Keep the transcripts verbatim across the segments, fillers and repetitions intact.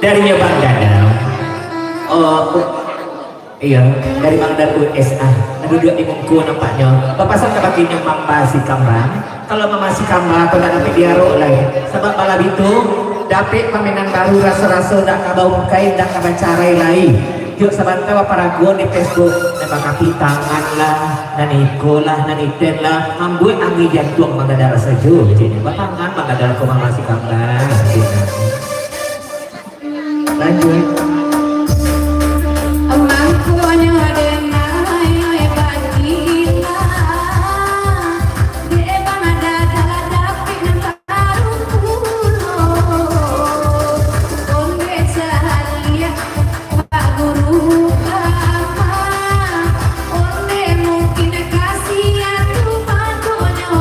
Darinyo Bang Dadal. Oh, u-, iyo, dari Bang Dadal U S A. Nan duduak di muko nampaknyo. Bapasan kabake inyo Mamba Sikambang. Kalau Mamba Sikambang tu ndak dapek diarok lai. Sabab malam itu, dapek pamenan baru, raso-raso ndak ka baungkai, ndak ka bacarai lai. Tiok sabanta baparaguan di Facebook, nan bakapi tangan lah, nan iko lah, nan iten lah, mambuek angin jantuang Bang Dadal sajo, ceknyo. Batangan Bang Dadal ko Mamba Sikambang, ceknyo. Lanjuik. Mangkonyo denai bagilah, dek Bang Dadal dapek nan baru pulo. Onde caliak Pak Guru Kama, onde mungkin kasian tu mangkonyo.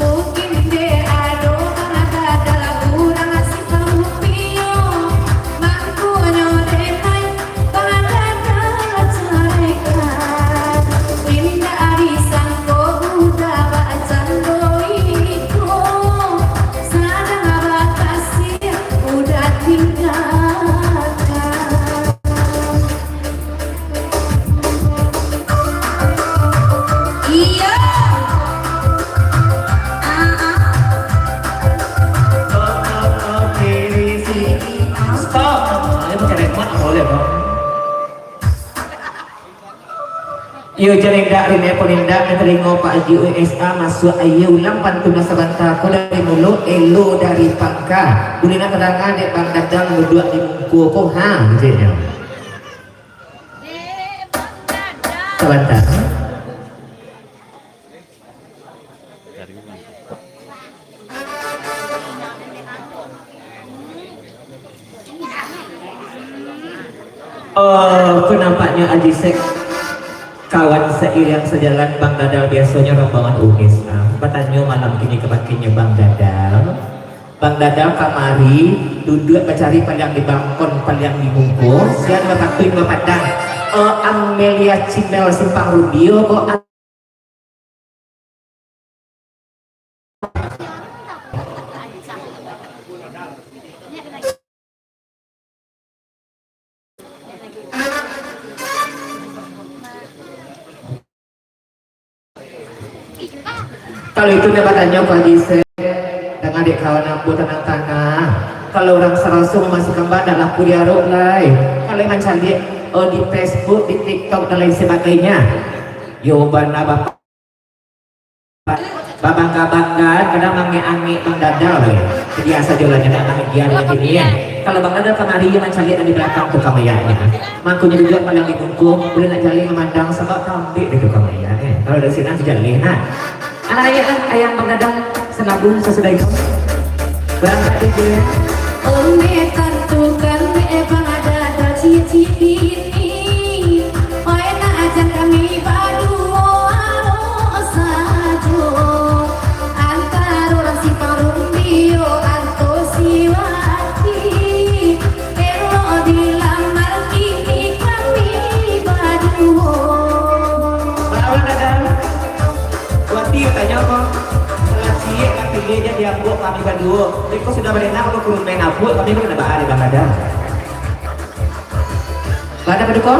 Mungkin dek ado Bang Dadal urang Simpang Rumbio, mangkonyo denai Bang Dadal caraikan. Indak disangko budak bakcando iko, sadang bakasiah budak tinggakan. Iyo. Ah, ah. Stop, stop, stop, diri sini. Stop. Ayo, pakai remote, boleh, Bang. Iyo, jan indak, rineh pun indak, ditaringo Pak Haji U S A, masuak aia ulang pantun nan sabanta ko dari mulo, elo dari pangka. Buliah nak tadanga dek Bang Dadang duduak di muko ko, ha, keceknyo. Sabanta. Oh, ko nampaknyo Aji Sek, kawan sairiang sajalan Bang Dadal, biasonyo rombongan Unis, ah, batanyo malam kini kabakenyo Bang Dadal. Bang Dadal kamari duduak bacari paliang di bangkon, paliang di muko, sian bapatuik bapadang. Oh, Amelia Cimbel Simpang Rumbio ko. Kalau itu ndak batanyo Pak Haji Sek, danga dek kawan ambo tanang-tanang. Kalau urang saraso mamaso gambar ndak laku diarok lai. Kalau mancaliak, oh, di Facebook, di TikTok, dan lain sebagainya. Yo bana Bapak. Babangga-bangga, kadang mangek-angek Bang Dadal, weh. Jadi asa jualannya dak bahagia dengan ini, eh. Kalau Bang Dadal kamari, yang mancaliak dari belakang tukang mayaknya. Mangkonyo duduak palang di muko, buliah nak jaleh mamandang, sabab tambik di tukang mayak, eh. Kalau dari sinan tu jaleh, nah. Anak ayah, ayah Bang Dadal, senabung sasudah itu. Berangkat, eh. Oleh tantukan, eh, Bang Dadal cici ini. Oi, nak jan kami baduo sajo, antaro urang Simpang Rumbio, Antosiwati, elok dilamar kini kami baduo. Barawa, Dadang? Wati, tanyo ko. Salah ciek ka pilih, jan diambuak kami baduo. Iko sudah badengar ko kurumen abuak, kami ko nak baa di Bang Dadang. Bada paduko,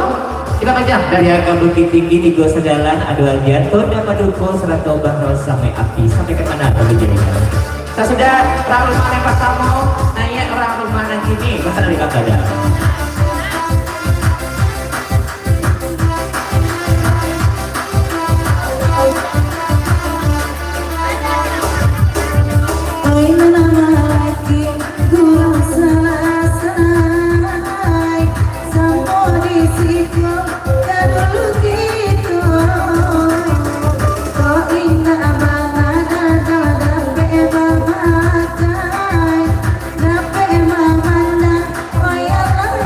kita panjang dari Agam Bukittinggi, tigo sajalan, ado Agian, Tonda Paduko, sarato Bang Rosang Mai Api, sampai ka mana Bang Ijai? Sasudah urang rumah nan partamo, naiak urang rumah nan kini, masa dari Bang Dadang. Oi, nan lalaki, kurang salasai, samo di siko, ka dulu kito. Kok indak bana Dadang dapek bamakai, dapek mamandang, oi, alah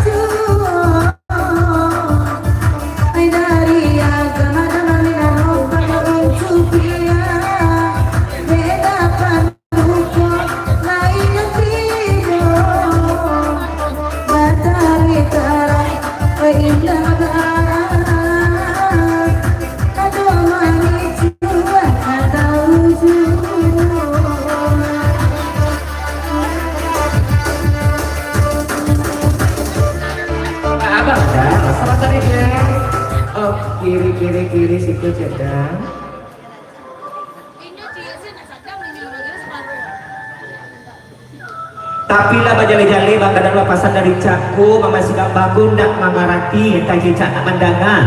Kiri, kiri, kiri, situ cedang. Tapi lah bajaleh-jaleh, Bang Dadang bapasan dari Cako, Mama Sigambah ko ndak mangarati, entah cecak nak mandanga.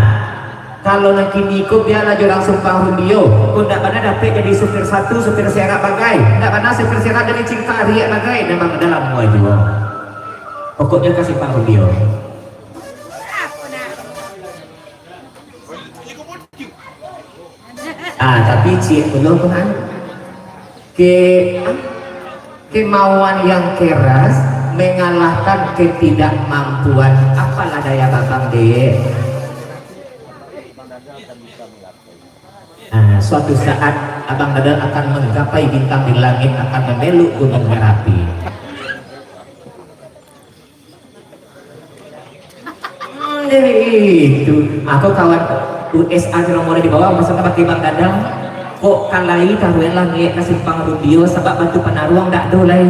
Kalau nan kini ko, bialah jo urang Simpang Rumbio. Ko ndak bana dapek jadi supir satu, supir serak bagai. Ndak bana supir serak jadi cingkariak bagai. Memang dalam mua juo. Pokoknyo ka Simpang Rumbio. Ah, tapi ciek pulo ko, ha. Ke, kemauan yang keras mengalahkan ketidakmampuan. Apalah daya babang, dek. Ah, suatu saat Abang Dadang akan menggapai bintang di langit, akan memeluk Gunung Merapi. Hmm, jadi itu. Aku kawan U S A tu nomor di bawah, masa tak pakai Bang Dadang. Kok kalai taruhan langik ka Simpang Rumbio, sabab batu panaruang dak do lai.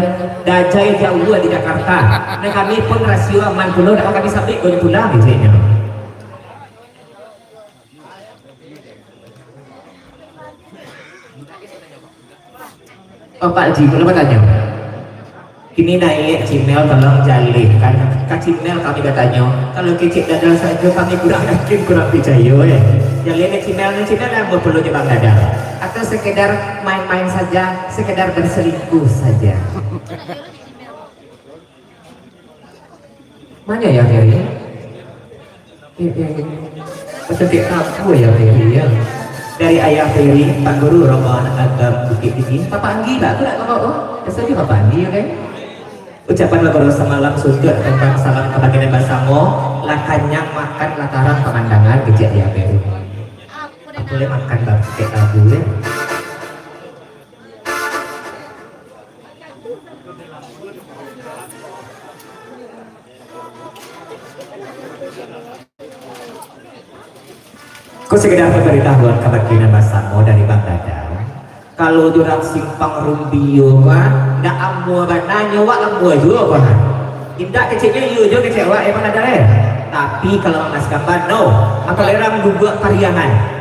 Dajai jauah di Jakarta. Nah, kami pun rasio aman pulo, dak kami sabik kau pulang, gitu. Bapak Haji, kalau batanyo, kini naiak Cimel, tolong jalehkan ka Cimel kami batanyo. Kalau kecek Dadang sajo, kami kurang yakin, kurang picayo, eh. Jaleh ka Cimel, ni Cimel lah bapulo jo Bang Dadang. Atau sekedar main-main saja, sekedar berselingkuh saja. Mano Ayah Ferry? Eh, eh, eh. Macam tak tahu Ayah Ferry, ya. Dari Ayah Ferry, Pak Guru Rombongan Agam Bukittinggi. Bapak Anggi lah tu nak ngomong, oh. Biasa dia Bapak Anggi, ya, kan? Ucapan lah baru samalam suntuk tentang salam kabaktian basamo. Lah kanyang makan, lah tarang pamandangan, kecek Ayah Ferry. Aku boleh makan bangkek labu, ya. Ko sekedar pambaritahuan kabaktian basamo dari Bang Dadang. Kalau di urang Simpang Rumbio mah, ndak amuah bana nyo, wak amuah juo ko ha. Indak keceknyo iyo juo kecek wak, eh, Bang Dadang, eh. Tapi kalau Mas Gambar, no. Atau urang Lubuak Pariangan.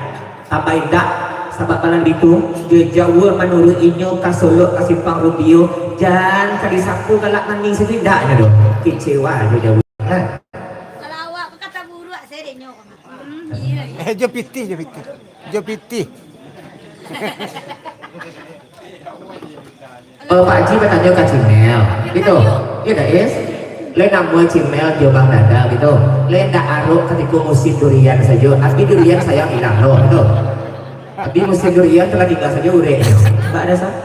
Tambah indak, sabab malam itu, jo jauah manuruik inyo ka Solok, ka Simpang Rumbio, jan ka disapu galak manih situ indak nyo doh. Kecewa jo jauah. Nah. Kalau awak ko kata buruak, saya dek nyo. Hmm, iya, iya. Eh, jo pitih, jo pitih. Jo pitih. Oh, Pak Haji batanyo ka Cimel, gitu. Iyo dak, Is? Lai namuah Cimel jo Bang Dadang, gitu. Lai ndak arok katiko musim durian sajo, tapi durian sayang ilang lo, gitu. Tapi musim durian tu lah tingga sajo urek. Ndak ado sa-,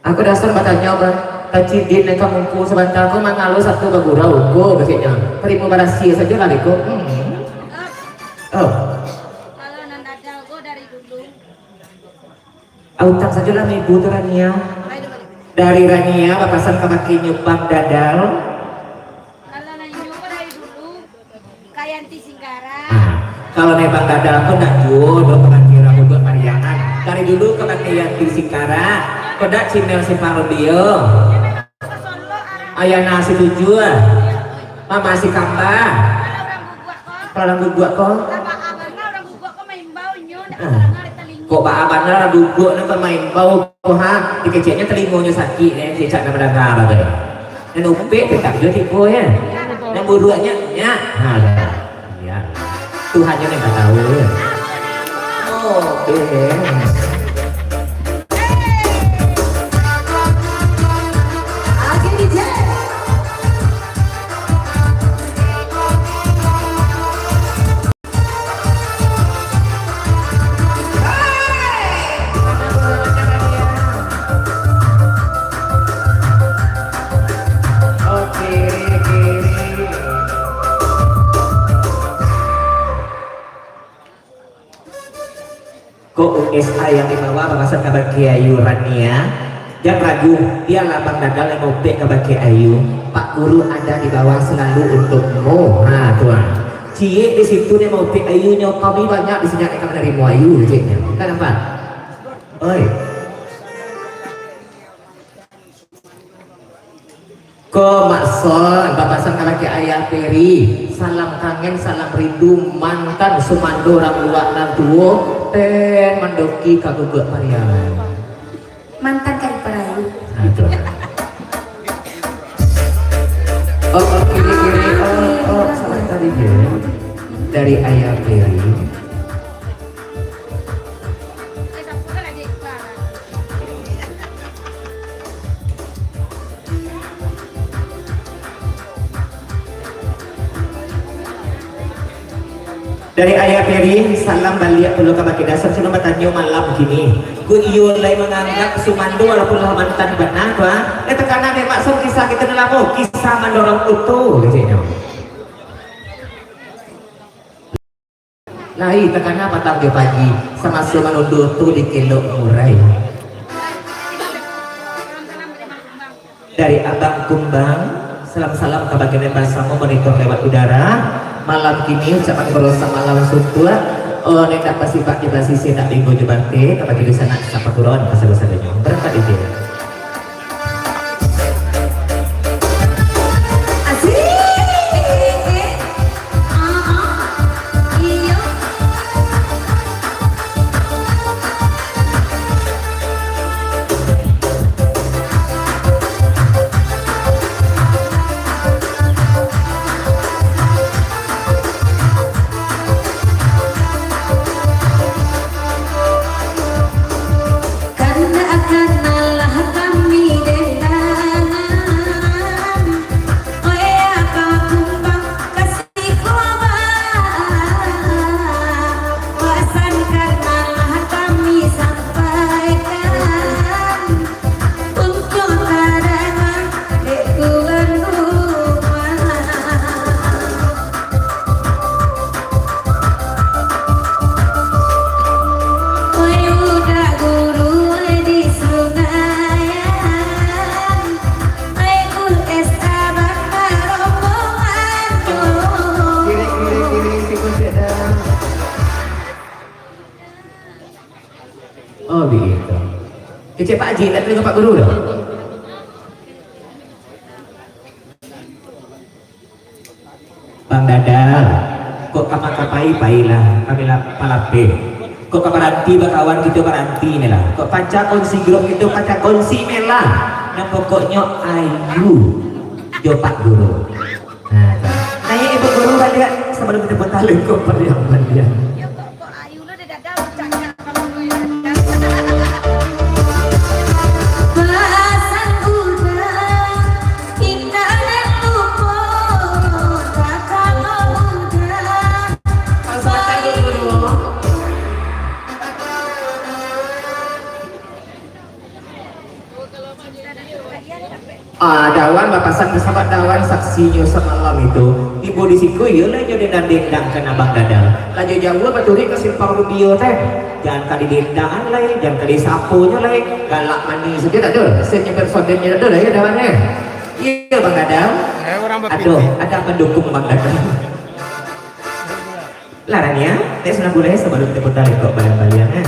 aku dasar batanyo, Bang. Tacidin ka muko sabanta ko, mangalo sato bagurau ko, keceknyo. Tarimo barasiah sajo lah, beko. Hmm. Oh. Kalau nan Dadang ko dari dulu. Utang sajo lah ibu tu, Rania. Dari Rania bapasan kabake inyo Bang Dadang. Kalau nan inyo ko dari dulu, ka Yanti Singkara. Ah, kalau nan Bang Dadang ko ndak juo doh kabake urang Lubuak Pariangan. Dari dulu kabake Yanti Singkara. Ko ndak Cimel Simpang Rumbio. Ayana Situjuah. Mama Sikambah. Kalau urang Lubuak ko. Kalau urang Lubuak ko. Lah baa bana urang Lubuak ko maimbau inyo, ndak Ah. Kasadanga dek talingo. Kok baa bana lah duduk ni pamain bau ko, ha? Dikeceknyo talingonyo sakik, eh, cecak nan mandanga lah tu. Nan upek tetap juo tibo, ya. Nan buruaknyo, nyak. Ha, dah. Ya. Tuhan je nan ka tahu, ya. Oke. Oke, D J. Kok U S A yang dibawa bapasan kabake Ayu Rania, jan ragu, bialah Bang Dadang nan maupek kabake Ayu. Pak Guru ada di bawah selalu untukmu. Ha, tu ha. Ciek di situ nan maupek Ayu nyo, kami banyak di sini nan ka manarimo Ayu, cieknyo. Kan nampak? Oi. Ko Mak Son, bapasan kabake Ayah Peri, salam kangen, salam rindu, mantan sumando urang luak nan tuo, ten mandoki ka guguak Pariaman. Mantan ka ipar ayu. Nah, tu. Oh, oh, kiri, kiri. Oh, oh, salah tadi dia. Dari Ayah Peri. Dari Ayah Peri, salam baliak pulo kabake Dasan, sudah batanyo malam kini. Ku iyo lai manganggap sumando walaupun lah mantan bana tu, ah. Eh, takana dek Mak Son kisah kito ni lamo, kisah mandorong utu, keceknyo. Lai takana patang jo pagi, samaso manundo tu di Kelok Murai. Dari Abang Kumbang, salam-salam kabake nan basamo monitor lewat udara. Malam kini ucapan barosa malam suntuak. Oh, nan indak basibak di basisi, indak binggo jo bante, kabake dunsanak sapaguroan kasado-sadonyo. Barangkat ijin. Asik. Ah, iyo. Kana-kanalah kami dendangan, oya ka Kumbang ka Sikoba, pasan kanalah kami sampaikan, untuak tadanga dek tuan rumah. Oi budak guru di Sunayan, oi guru S A bakarombongan tu. Kiri, kiri, kiri, sikut cek dah. Oh, begitu. Kecek Pak Haji, tak terima Pak Guru dah. Bang Dadal, kok ka makapai, pailah, kami lah palapeh. Kok ka baranti bakawan, kito baranti ni lah. Kok pacah kongsi grup kito, pacah kongsi ni lah. Nan pokoknyo ayu jo Pak Guru. Nah, naiak Ibu Guru baliak sabalum kito puta lengkok pariang-pariang. Ah, Dawan bapasan ka sahabat Dawan, saksinyo samalam itu, tibo di siko, iyo lah inyo dendang-dendang ka Abang Dadal. Lah jo jauah baturuik ka Simpang Rumbio teh. Jan ka didendangan lai, jan ka disaponyo lai. Galak manih sajo dak ado. Sen nyamper sondennyo dak ado lah yo, Dawan, eh. Iyo, Bang Dadal. Ado, ado mandukung Bang Dadal. Larang ya, tes nak boleh sabalum kito puta lengkok baliang-baliang, eh.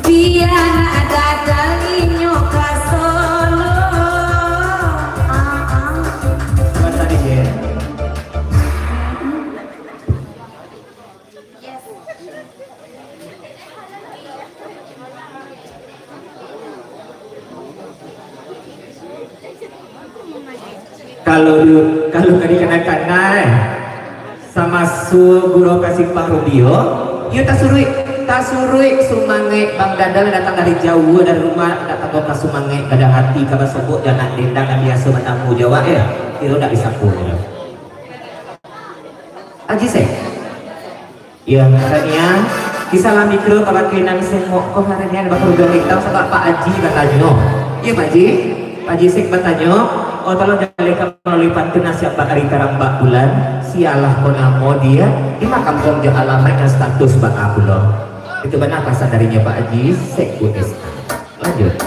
Bia nak Dadal inyo ka Solo. Ah, ah. Buat tadi, ya. Kalau di, kalau ka dikana-kana, eh, samaso gurau ka Simpang Rumbio, iyo tasuruik, tasuruik sumangek Bang Dadal datang dari jauah dari rumah, datang ka sumangek, gadang hati, ka basobok, jan nak dendang, nan biaso batamu jo awak, eh, kiro dak disapo nyo. Haji Sek. Iyo, haranian, kisah lah mikro kabake nan sengok ko haranian bakarudung itam sabab Pak Haji batanyo. Iyo, Pak Haji. Pak Haji Sek batanyo, oh, tolong jalehkan malalui pantun nan siap bakari tarang bak bulan, sialah ko namo dia, di ma kampuang jo alamaik nan status baa pulo. Itu bana pasan darinyo Pak Haji Sek U S A. Lanjut.